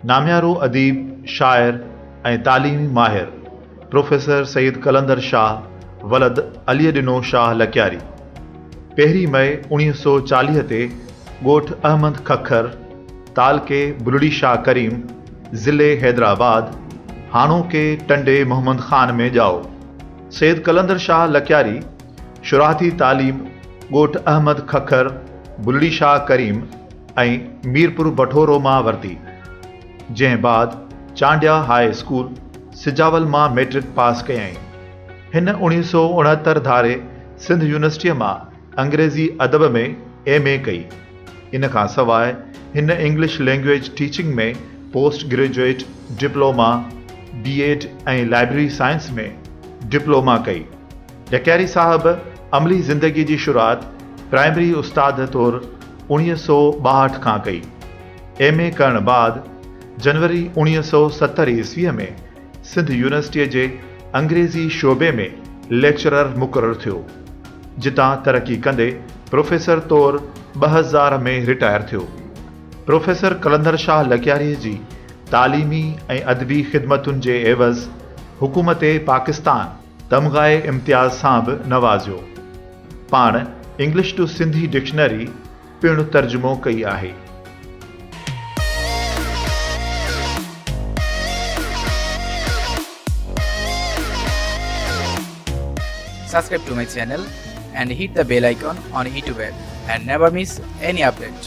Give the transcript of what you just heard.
ناميارو اديب، شاعر ۽ تعليمي ماهر پروفيسر سيد قلندر شاهه ولد علي ڏنو شاهه لڪياري پهرين مئي 1940 تي ڳوٺ احمد ککر، تعلقي بلڙي شاهه ڪريم، ضلعي حيدرآباد، هاڻوڪي ٽنڊي محمد خان ۾ ڄائو. سيد قلندر شاهه لڪياري شروعاتي تعليم ڳوٺ احمد ککر، بلڙي شاهه ڪريم ۽ ميرپور بٺورو مان ورتي، جنهن بعد چانڊيا هاء اسڪول، سجاول مان مئٽرڪ پاس ڪيائين. هن 1969 ڌاري سنڌ يونيورسٽيء مان انگريزي ادب ۾ ايم. اي ڪئي. ان کان سواء هن English language teaching ۾ post graduate diploma, B Ed ۽ library science ۾ diploma ڪئي. لڪياري صاحب عملي زندگي جي شروعات پرائمري استاد طور 1962 کان ڪئي. ايم. اي ڪرڻ بعد جنوري 1970 عيسويء ۾ سنڌ يونيورسٽيء جي انگريزي شعبي ۾ ليڪچرر مقرر ٿيو، جتان ترقي ڪندي پروفيسر طور 2000 ۾ رٽائر ٿيو. پروفيسر قلندر شاهه لڪياريء جي تعليمي ۽ ادبي خدمتن جي عيوض حڪومت پاڪستان تمغهء امتياز سان به نوازيو. پاڻ انگلش ٽو سنڌي ڊڪشنري پڻ ترجمو ڪئي آهي. Subscribe to my channel and hit the bell icon on YouTube app and never miss any update.